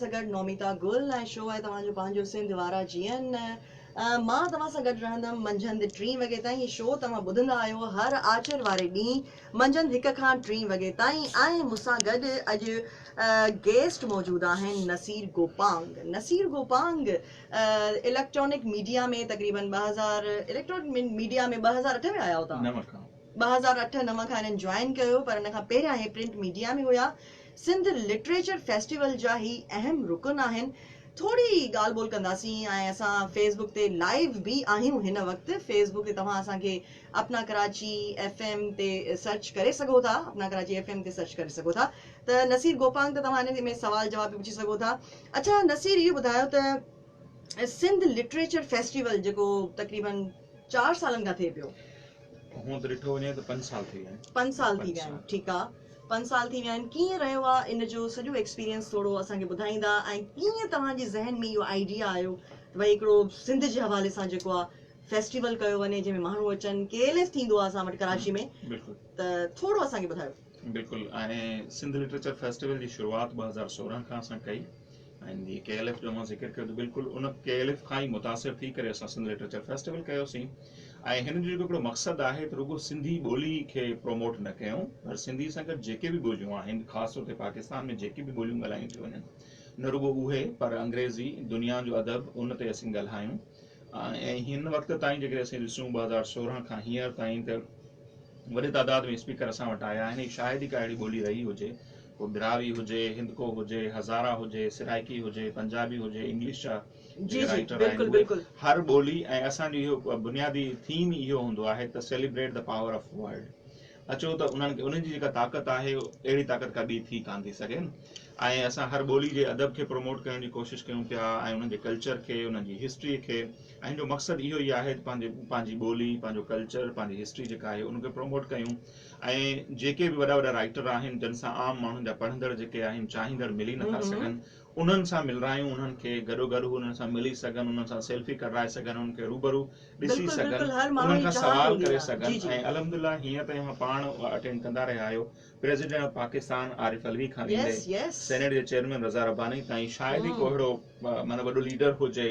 سان گڏ نوميتا گل ۽ شو آهي توهان جو پنهنجو سنڌ وارا جيئن مان توهان سان گڏ رهندم منجهند ٽين وڳي تائين هي شو توهان ٻڌندا آهيو هر آچر واري ڏينهن منجهند هڪ کان ٽين وڳي تائين ۽ مون سان گڏ اڄ گيسٽ موجود آهن نصير گوپانگ نصير گوپانگ اليڪٽرانڪ ميڊيا ۾ تقريبن 2000 اليڪٽرانڪ ميڊيا ۾ 2008 ۾ آيا آهيو توهان 9 کان 2008 9 کان هنن جوائن ڪيو پر ان کان پهريان هي پرنٽ ميڊيا ۾ هيا سنڌ لٽريچر فيسٽيول جا هي اهم رڪن آهن. ٿوري ڳالهه ٻولهه ڪنداسين ۽ اسان فيس بڪ تي لائيو به آهيون هن وقت فيس بڪ تي توهان اسان کي اپنا ڪراچي ايف ايم تي سرچ ڪري سگهو ٿا اپنا ڪراچي ايف ايم تي سرچ ڪري سگهو ٿا ته نصير گوپانگ ته توهان ان ۾ سوال جواب به پڇي سگهو ٿا اڇا نصير اهو ٻڌايو ته سنڌ لٽريچر فيسٽيول جيڪو تقريبن 4 سالن کان ٿئي پيو. هونء ته ڏٺو وڃي ته 5 سال ٿي ويا آهن. 5 سال ٿي ويا آهن ٺيڪ آ. 5 سال ٿي ويا آهن ڪيئن رهيو آ ان جو سڄو ايڪسپيرينس ٿورو اسان کي ٻڌائيندا ۽ ڪيئن توهان جي ذهن ۾ اهو آئيڊيا آيو ته ڀئي هڪڙو سنڌ جي حوالي سان جيڪو آ فيسٽيول ڪيو وڃي جنهن ۾ ماڻهو اچن ڪي ايل ايف ٿيندو آ اسان وٽ ڪراچي ۾ بلڪل ته ٿورو اسان کي ٻڌايو. بلڪل ۽ سنڌ لٽريچر فيسٽيول جي شروعات 2016 کان اسان ڪئي ۽ جي ڪي ايل ايف جو مان ذڪر ڪيو ته بلڪل ان ڪي ايل ايف کان ئي متاثر ٿي ڪري اسان سنڌ لٽريچر فيسٽيول ڪيوسين ۽ هن جو جيڪو هڪڙو مقصد آهي ته رڳو سنڌي ٻولي کي پروموٽ نه ڪيون پر سنڌي سان گڏ جيڪي به ٻوليون آهن خاص طور تي پاڪستان ۾ جيڪي به ٻوليون ڳالهايون ٿيون وڃن نه رڳو اهي پر انگريزي دنيا جو ادب ان تي اسين ڳالهايون ۽ هن وقت تائين جيڪڏهن اسين ڏسون 2016 کان هينئر تائين ته وڏي تعداد ۾ اسپيڪر اسان وٽ آيا آهن شايد ئي ڪا اهڙي ٻولي رهي هجي پوء براهوي هجي، هندڪو هجي، هزاره هجي، سرائيڪي هجي، پنجابي هجي، انگلش جا جي جيڪي جي رائيٽر آهن بلڪل اهي بلڪل. هر ٻولي ۽ اسان جو اهو بنيادي ٿيم ئي اهو هوندو آهي ته celebrate the power of word اچو ته انهن کي انهن جي جيڪا طاقت آهي اهڙي طاقت ڪا ٻي ٿي ڪانه ٿي سگهي ۽ اسان هر ٻولي جي ادب کي پروموٽ ڪرڻ جي ڪوشش ڪيون پيا ۽ انهن جي ڪلچر کي انهن جي هسٽري کي ۽ ان جو مقصد اهو ئي آهي ته پنهنجي پنهنجي ٻولي پنهنجو ڪلچر پنهنجي هسٽري جيڪا آهي ان کي پروموٽ ڪيون ۽ جيڪي به وڏا وڏا رائيٽر آهن جن سان عام ماڻهن جا پڙهندڙ جيڪي آهن چاهيندڙ ملي نٿا سگهن انهن سان ملرايون انهن کي گڏو گڏ هو انهن سان ملي سگهن انهن سان سيلفي ڪڍرائي سگهن انهن کي روبرو ڏسي بلڪل سگهن بلڪل هر ماڻهو انهن جي کان چاهت سوال هوندي ڪري آ جي سگهن جي ۽ الحمدلله هينئر تائين اوهان پاڻ اٽينڊ ڪندا رهيا آهيو پريزيڊنٽ آف پاڪستان عارف علوي کان ويندي يس يس سينيٽ جي چيئرمين رضا رباني تائين شايد ئي ڪو اهڙو معنيٰ وڏو ليڊر هجي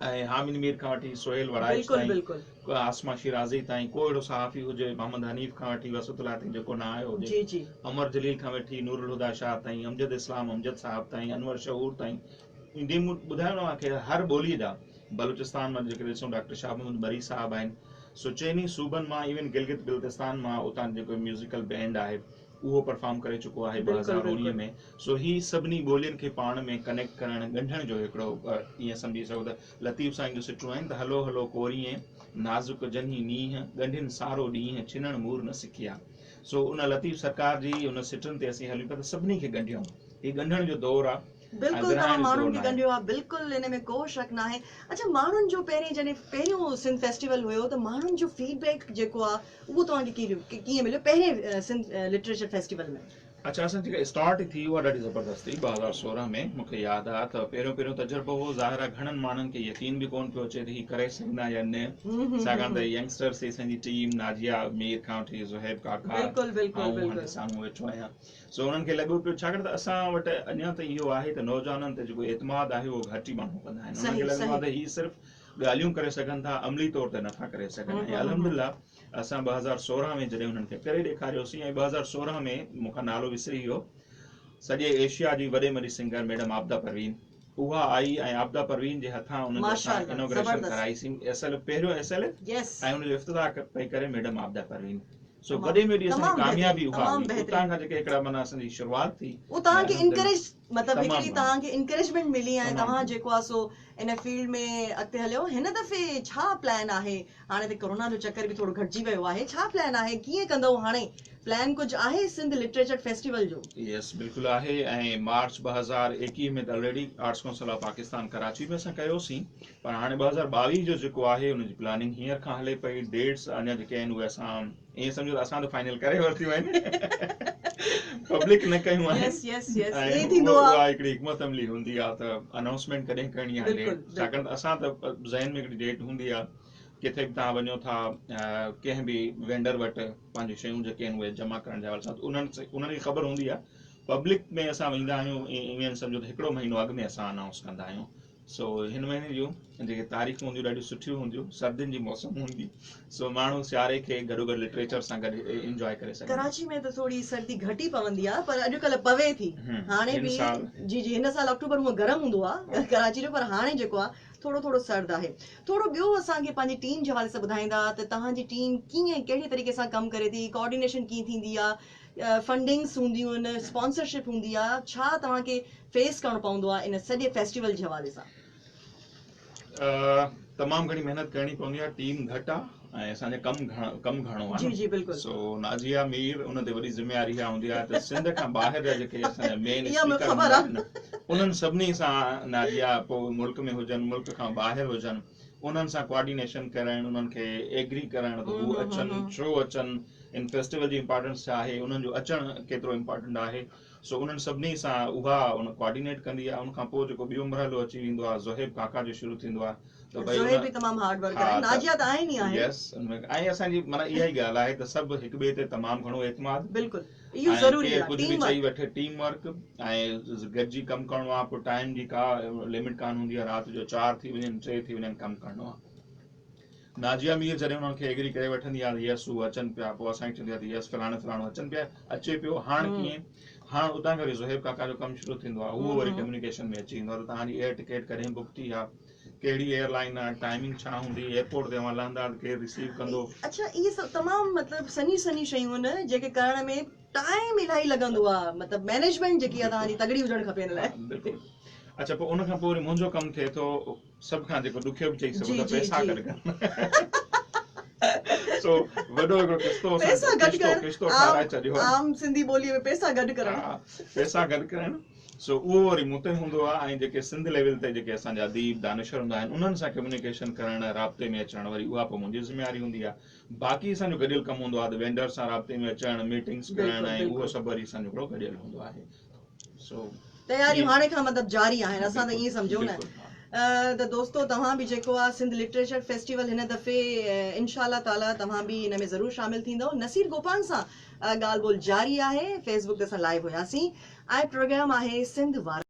۽ حامد مير کان وٺي سهيل وڙائچ بلڪل تائين بلڪل. عاصمه شيرازي تائين ڪو اهڙو صحافي هجي محمد حنيف کان وٺي وسعت الله تائين جيڪو نه آيو هجي جي جي. امر جليل کان وٺي نور الهديٰ شاهه تائين امجد اسلام امجد صاحب تائين انور شعور تائين جي مون ٻڌايو نه اوهان کي هر ٻولي جا بلوچستان مان جيڪڏهن ڏسون ڊاڪٽر شاهه محمد مري صاحب آهن سو چئني صوبن مان ايون گلگت بلتستان مان اتان جيڪو ميوزيڪل بينڊ آهي اهو پرفارم ڪري چڪو آهي 2019 ۾ سو هي سڀني ٻولين کي پاڻ ۾ ڪنيڪٽ ڪرڻ ڳنڍڻ جو هڪڙو ائين سمجهي سگهو ته لطيف سائين جون سٽون آهن ته هلو هلو ڪوريئين نازڪ جنهي نينهن ڳنڍين سارو ڏينهن ڇنڻ مور نه سکيا سو ان لطيف سرڪار جي ان سٽن تي اسين هلون پيا ته سڀني کي ڳنڍيون هي ڳنڍڻ جو دور آ بلڪل توهان ماڻهن کي ڳنڍيو آ بلڪل ان ۾ ڪو شڪ ناهي اڇا ماڻهن جو پهرين جڏهن پهريون سنڌ فيسٽيول هيو ته ماڻهن جو فيڊ بيڪ جيڪو آ اهو توهان کي ڪيئن مليو پهرين سنڌ لٽريچر فيسٽيول ۾؟ اڇا اسان جي جيڪا اسٽارٽ ٿي اها ڏاڍي زبردست ٿي 2016 ۾ مون کي ياد آ ته پهريون پهريون تجربو هو ظاهر آ گهڻن ماڻهن کي يقين به ڪون پيو اچي ته هي ڪري سگهندا يا نه ڇاڪاڻ ته ينگسٽرس هئي اسان جي ٽيم ناجيه مير کان وٺي زوهيب ڪاڪا بلڪل بلڪل آئون بلڪل هن سامهون ويٺو آهيان سو انهن کي لڳو پيو ڇاڪاڻ ته اسان وٽ اڃا تائين اهو آهي ته نوجوانن تي جيڪو اعتماد آهي اهو گهٽ ئي ماڻهو ڪندا آهن انهن کي لڳندو آهي ته هي صرف ڳالهيون ڪري سگهن ٿا عملي طور تي نٿا ڪري سگهن ۽ الحمدلله اسان 2016 ۾ جڏهن انهن کي ڪري ڏيکاريوسين ۽ 2016 ۾ مون کان نالو وسري ويو سڄي ايشيا جي وڏي ۾ وڏي سنگر ميڊم عابده پروين اها آئي ۽ عابده پروين جي هٿان انهن جو اسان انوگريشن ڪرائيسين ايس ايل پهريون ايس ايل ۽ ان جو افتتاح پئي ڪري ميڊم عابده پروين سو وڏي ۾ وڏي اسان جي ڪاميابي اها هئي اتان کان جيڪي هڪڙا معنيٰ اسان جي شروعات ٿي اهو توهان کي انڪريج مطلب هڪڙي توهان کي انڪريجمينٽ ملي ۽ توهان جيڪو آهي سو ان فيلڊ ۾ اڳتي هليو هن دفعي ڇا پلان آهي هاڻي ته ڪورونا جو چڪر به ٿورو گهٽجي ويو آهي ڇا پلان آهي ڪيئن ڪندؤ هاڻي پلان ڪجهه آهي سنڌ لٽريچر فيسٽيول جو؟ يس بلڪل آهي ۽ مارچ 2021 ۾ ته already arts council of Pakistan Karachi ۾ اسان ڪيوسين پر هاڻي 2022 جو جيڪو آهي ان جي پلاننگ هينئر کان هلي پئي ڊيٽس اڃا جيڪي آهن اهي اسان ائين سمجهو ته اسان ته فائنل ڪري ورتيون آهن پبلڪ نه ڪيون آهن يس يس يس ائين ٿيندو آهي اها هڪڙي حڪمت عملي هوندي آهي ته انائونسمينٽ ڪڏهن ڪرڻي آهي ڊيٽ ڇاڪاڻ ته اسان ته ذهن ۾ هڪڙي ڊيٽ هوندي آهي ڪٿي به توهان وڃو ٿا ڪنهن به وينڊر وٽ پنهنجون شيون جيڪي آهن اهي جمع ڪرڻ جي حوالي سان انهن انهن کي خبر هوندي آهي پبلڪ ۾ اسان ويندا آهيون ائين سمجهو ته هڪڙو مهينو اڳ ۾ اسان انائونس ڪندا آهيون. سو هن مهيني جون جيڪي تاريخون هونديون ڏاڍيون سٺيون هونديون، سردين جي موسم هوندي، سو ماڻهو سياري کي گڏوگڏ لٽريچر سان گڏ انجواء ڪري سگهندا. ڪراچي ۾ ته ٿوري سردي گهٽ ئي پوندي آهي پر اڄڪلهه پوي ٿي هاڻي هن به سال. جي جي هن سال آڪٽوبر هونء گرم هوندو آهي ڪراچي جو پر هاڻي جيڪو آهي ٿورو ٿورو سرد آهي. ٿورو ٻيو اسان کي پنهنجي ٽيم جي حوالي سان ٻڌائيندا ته توهان جي ٽيم ڪيئن ۽ ڪهڙي طريقي سان ڪم ڪري ٿي، ڪوآرڊينيشن ڪيئن ٿيندي آهي، فنڊنگس هونديون آهن، اسپانسرشپ هوندي آهي، ڇا توهان کي فيس ڪرڻو پوندو آهي ان سڄي فيسٽيول جي حوالي سان؟ تمام گهڻي محنت ڪرڻي پوندي آهي، ٽيم گهٽ آهي ۽ اسان جو ڪم ڪم گهڻو آهي جي جي بلڪل. سو نازيه مير ان تي وڏي ذميواري اها هوندي آهي ته سنڌ کان ٻاهر جا جيڪي اسان جا مين اها مون اسپيڪر خبر هوندا آهي. آهن نه انهن سڀني سان نازيه پوء ملڪ ۾ هجن ملڪ کان ٻاهر هجن انهن سان ڪوآرڊينيشن ڪرائڻ انهن کي ايگري ڪرائڻ ته هو اچن ڇو اچن ان فيسٽيول جي امپارٽنس ڇا آهي انهن جو اچڻ ڪيترو امپارٽنٽ آهي سو انهن سڀني سان اها ان ڪوآرڊينيٽ ڪندي آهي ان کان پوء جيڪو ٻيو مرحلو اچي ويندو آهي زوهيب ڪاڪا جو شروع ٿيندو آهي ته ڀئي زوهيب به تمام هارڊ ورڪر آهي ناجيه ته آهن ئي آهن يس ان ۾ ۽ اسان جي معنيٰ اها ئي ڳالهه آهي ته سڀ هڪ ٻئي تي تمام گهڻو اعتماد بلڪل اهو ضروري آهي ڪجهه به چئي وٺي ٽيم ورڪ ۽ گڏجي ڪم ڪرڻو آهي پوء ٽائيم جي ڪا لمٽ ڪانه هوندي آهي رات جو 4 ٿي وڃن 3 ٿي وڃن ڪم ڪرڻو آهي. ناجيه مير جڏهن انهن کي ايگري ڪري وٺندي آهي ته يس هو اچن پيا پوء اسان کي چوندي آهي ته يس فلاڻو فلاڻو اچن پيا اچي پيو هاڻ ڪيئن هاڻ اتان کان وري زوهيب ڪاڪا جو ڪم شروع ٿيندو آهي اهو وري ڪميونيڪيشن ۾ اچي ويندو آهي ته توهان جي ايئر ٽڪيٽ ڪڏهن بڪ ٿي آهي ڪهڙي ايئر لائن آهي ٽائمنگ ڇا هوندي ايئرپورٽ تي اوهان لهندا ته ڪير رسيو ڪندو. اڇا اهي سڀ تمام مطلب سنهيون سنهيون شيون آهن جيڪي ڪرڻ ۾ ٽائيم الاهي لڳندو آهي مطلب مينيجمينٽ جيڪي آهي توهان جي تڳڙي هجڻ کپي ان لاء. بلڪل اڇا پوء ان کان پوء وري منهنجو ڪم ٿئي ٿو سڀ کان جيڪو ڏکيو به چئي سگهو ٿا پئسا گڏ ڪرڻ سو وڏو هڪڙو قسطو پئسا گڏ ڪرڻ قسطو ٺهرائي ڇڏيو آهي عام سنڌي ٻولي ۾ پئسا گڏ ڪرڻ ها پئسا گڏ ڪرڻ سو اهو وري مون تي هوندو آهي ۽ جيڪي سنڌ ليول تي جيڪي اسان جا اديب دانشور هوندا آهن انهن سان ڪميونيڪيشن ڪرڻ رابطي ۾ اچڻ وري اها پوء منهنجي ذميواري هوندي آهي باقي اسان جو گڏيل ڪم هوندو آهي ته وينڊر سان رابطي ۾ اچڻ ميٽنگس ڪرڻ ۽ اهو سڀ وري اسان جو هڪڙو گڏيل هوندو آهي سو تياريون هاڻي کان مطلب جاري آهن اسان ته ائين سمجهون نه ته دوستو توهان به جيڪو آ سنڌ لٽريچر فيسٽيول هن دفعي انشاء الله تعالي توهان به ان ۾ ضرور شامل ٿيندؤ نصير گوپانگ سان ڳالهه ٻولهه جاري آهي فيس بڪ تي اسان لائيو هياسين ۽ پروگرام آهي سنڌ وارا.